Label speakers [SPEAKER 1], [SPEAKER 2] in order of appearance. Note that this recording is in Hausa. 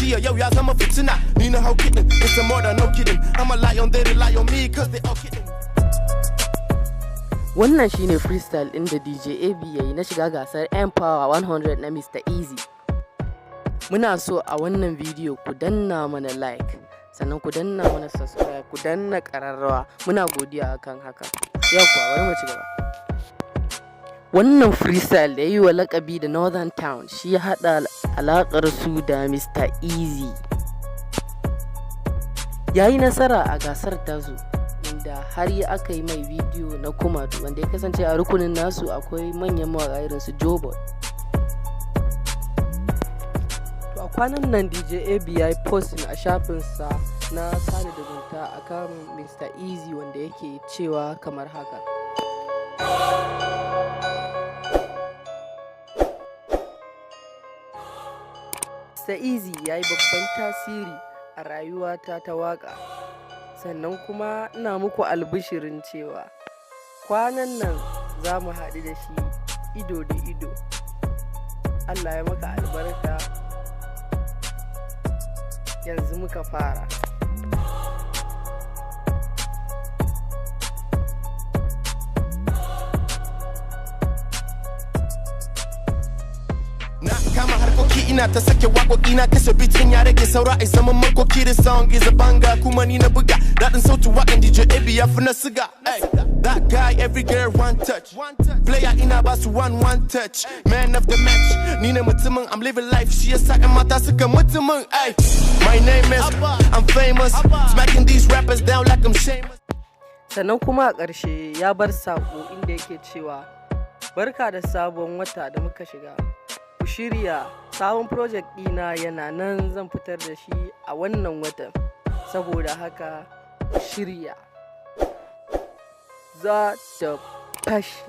[SPEAKER 1] Jiya yau ya zama fitina. Ni na hau kiɗin, it's a murder, no kidding. I'm a lion, they rely on me 'cause they all kidding.
[SPEAKER 2] Wannan shine freestyle ɗin da DJ AB ya yi na shiga gasar Empower 100 na Mr. Eazi. Muna so a wannan bidiyo ku danna mana like, sannan ku danna mana subscribe, ku danna ƙararrawa. Muna godiya akan haka. Yau kuwa bari mu ci gaba. Wannan freestyle da ya yi wa lakabi da Northern Town shi ya haɗa alaƙar su da Mr. Eazi. Ya yi nasara a gasar tasu, inda har yi aka yi mai bidiyo na kumatu, wanda ya kasance a rukunin nasu akwai manyan mawaƙa irin su Joeboy. To, a kwanan nan DJ AB ya yi posting a shafinsa na sada zumunta akan Mr. Eazi, wanda yake cewa kamar haka: "Mr. Eazi ya yi babban tasiri a rayuwata ta waƙa, sannan kuma ina muku albishirin cewa kwanan nan za mu haɗu da shi ido da ido. Allah ya maka albarka, yanzu muka fara."
[SPEAKER 1] Na kama harkoki, ina ta sake waƙoƙi, na kashe beat ɗin, ya rage saura ai zaman makoki. The song is a banger, kuma ni na buga. Daɗin sautin waƙan DJ AB ya fi na siga. Ay, that guy, every girl one touch. Player, ina ba su one one touch. Man of the match, ni ne mutumin. I'm living life, shi yasa ƴan mata suka mutumin. Ay, my name is, I'm famous, smacking these rappers down like I'm Sheamus.
[SPEAKER 2] Sannan kuma a ƙarshe ya bar saƙo inda yake cewa, "Barka da sabon wata da muka shiga, ku shirya, sabon project ɗina yana nan, zan fitar da shi a wannan watan, saboda haka ku shirya, za ta fashe."